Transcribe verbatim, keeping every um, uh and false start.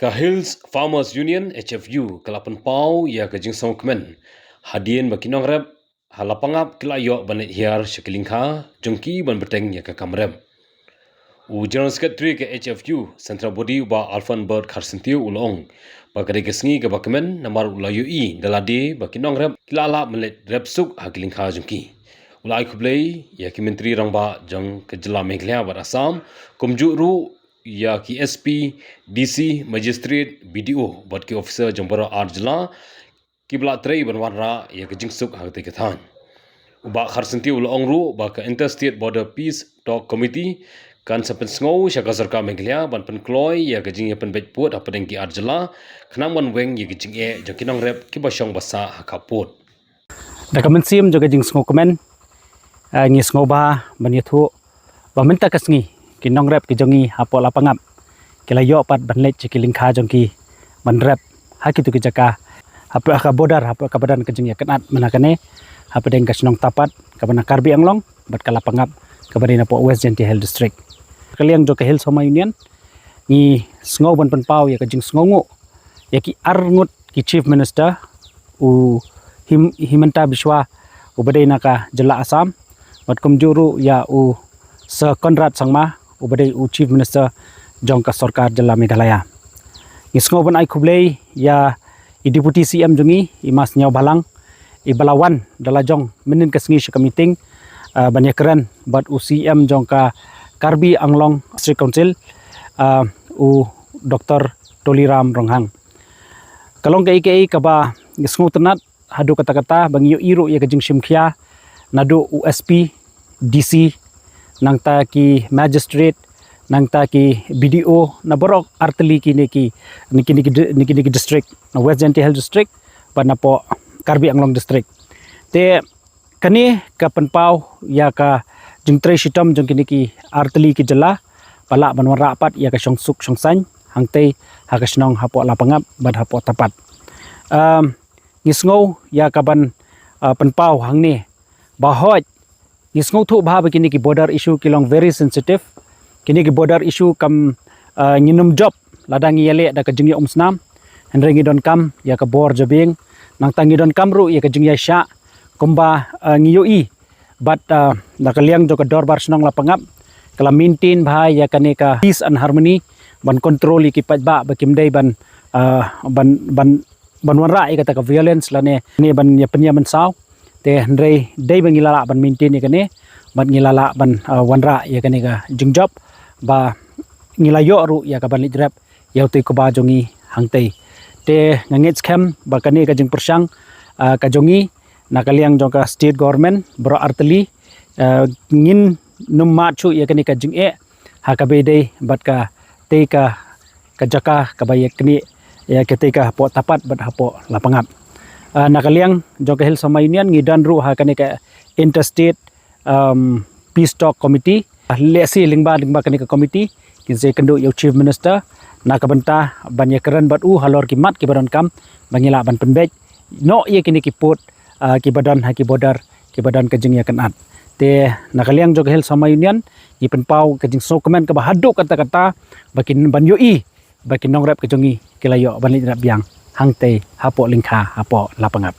Ka Hills Farmers Union, H F U, ka la pynpaw ïa ka jingsngewkmen hadien ba ki nongrep ha Lapangap ki la ïoh ban leit hiar sha ki lyngkha jong ki ban bteng ïa ka kam rep. U General Secretary ka H F U Central Body, u Bah Alfonbert Kharsyntiew, u la ong ba ka dei ka sngi kaba kmen namar u la ïohi da lade ba ki nongrep ki la lah ban leit rep suk ha ki lyngkha jong ki. U la ai khublei ïa ki Myntri Rangbah jong ka jylla Meghalaya bad Assam, kumjuh ruh ïa ki S P, D C, Magistrate, B D O bad ki officer jong baroh ar jylla kiba la trei ban wanrah ïa ka jingsuk ha katei ka thaiñ. U Bah Kharsyntiew u la ong ruh ba ka Interstate Border Peace Talk Committee kan sa pynsngew sha ka sorkar Meghalaya ban pynkloi ïa ka jingïapynbeit pud hapdeng ki ar jylla, khnang ban weng ïa ka jingeh jong ki nongrep kiba shong ba sah ha ka pud. Da ka mynsiem jong ka jingsngewkmen, eh, ngi sngewbha ban ïathuh ba mynta ka sngi ki nongrep ki jong ngi hapoh Lapangap ki la ïoh pat ban leit sha ki lyngkha jong ki ban rep ha kitu ki jaka hapoh ka border, hapoh kaba don ka jingïakynad mynta kane hapdeng ka shnong Tapat kaba na Karbi Anglong bad ka Lapangap kaba dei napoh West Jaintia Hills District. Ka liang jong ka Hills Farmers Union ngi sngew ban pynpaw ïa ka jingsngewnguh ïa ki arngut ki Chief Minister, u Him-, Himanta Biswa uba dei na ka jylla Assam, bad kumjuh ruh ïa u Sir Conrad Sangma uba dei u Chief Minister jong ka sorkar jylla Meghalaya. Ngi sngew ban ai khublei ïa i Deputy C M jong ngi, i Ma Sniawbhalang, iba la wan da la jong mynhynnin ka sngi sha ka meeting, ah, ban ïakren bad u C M jong ka Karbi Anglong District Council, ah, u Doctor Tuliram Ronghang. Ka long kaei kaei kaba ngi sngewtynnat haduh katta katta ba ngi ïohi ruh ïa ka jingshim khia naduh u S P, D C, nangta ki magistrate, nangta ki B D O na baroh artylli kine ki, kine ki di-, kine ki district, na West Jaintia Hills District bad napoh Karbi Anglong District. Te kane ka pynpaw ïa ka jingtrei shitom jong kine ki artylli ki jylla ba lah ban wanrah pat ïa ka shongsuk shongsaiñ hangtei ha ka shnong hapoh Lapangap bad hapoh Tapat. Em, ngi sngew ïa ka ban, eh, pynpaw hangne ba hooid ngi sngewthuh bha ba kine ki border issue ki long very sensitive. Kine ki border issue kam, eh, ngin ym jop lada ngi ïaleh da ka jingïaumsnam. Hynrei ngi donkam ïa ka bor jabieng, nangta ngi donkam ruh ïa ka jingïaishah kumba, eh, ngi ïohi. Bad, eh, na ka liang jong ka Dorbar Shnong Lapangap ka la maintain bha ïa kane ka peace and harmony ban control ïa ki paidbah ba kim dei ban, eh, ban, ban, ban wanrah ïa kata ka violence lane ne ban ïa pynïamynsaw. Te hynrei dei ba ngi la lah ban maintain ïa kane bad ngi la lah ban, eh, wanrah ïa kane ka jingjop ba ngi la ïoh ruh ïa ka ban leit rep ïa utei u kba jong ngi hangtei. Te nga ngeit skhem ba kane ka jingpyrshang, ah, ka jong ngi na ka liang jong ka state government baroh artylli, ah, ngin ym mad shuh ïa kane ka jingeh ha kaba ïadei bad katei ka, ka jaka kaba ïa kane, ïa katei ka hapoh Tapat bad hapoh Lapangap. Ah, na ka liang jong ka Hills Farmers Union ngi don ruh ha kane ka Interstate um, Peace Talk Committee. Lehse lyngba, lyngba kane ka committee kin sa ïakynduh ïa u Chief Minister na ka bynta ban ïakren bad u halor ki mat kiba donkam ba ngi lah ban pynbeit noh ïa kine ki pud, ah, kiba don ha ki border kiba don ka jingïakynad. Te na ka liang jong ka Hills Farmers Union ngi pynpaw ka jingsngewkmen kaba haduh katta katta ba kin ban ïohi ba ki nongrep ka jong ngi ki la ïoh ban leit rep biang hangtei hapoh lyngkha hapoh Lapangap.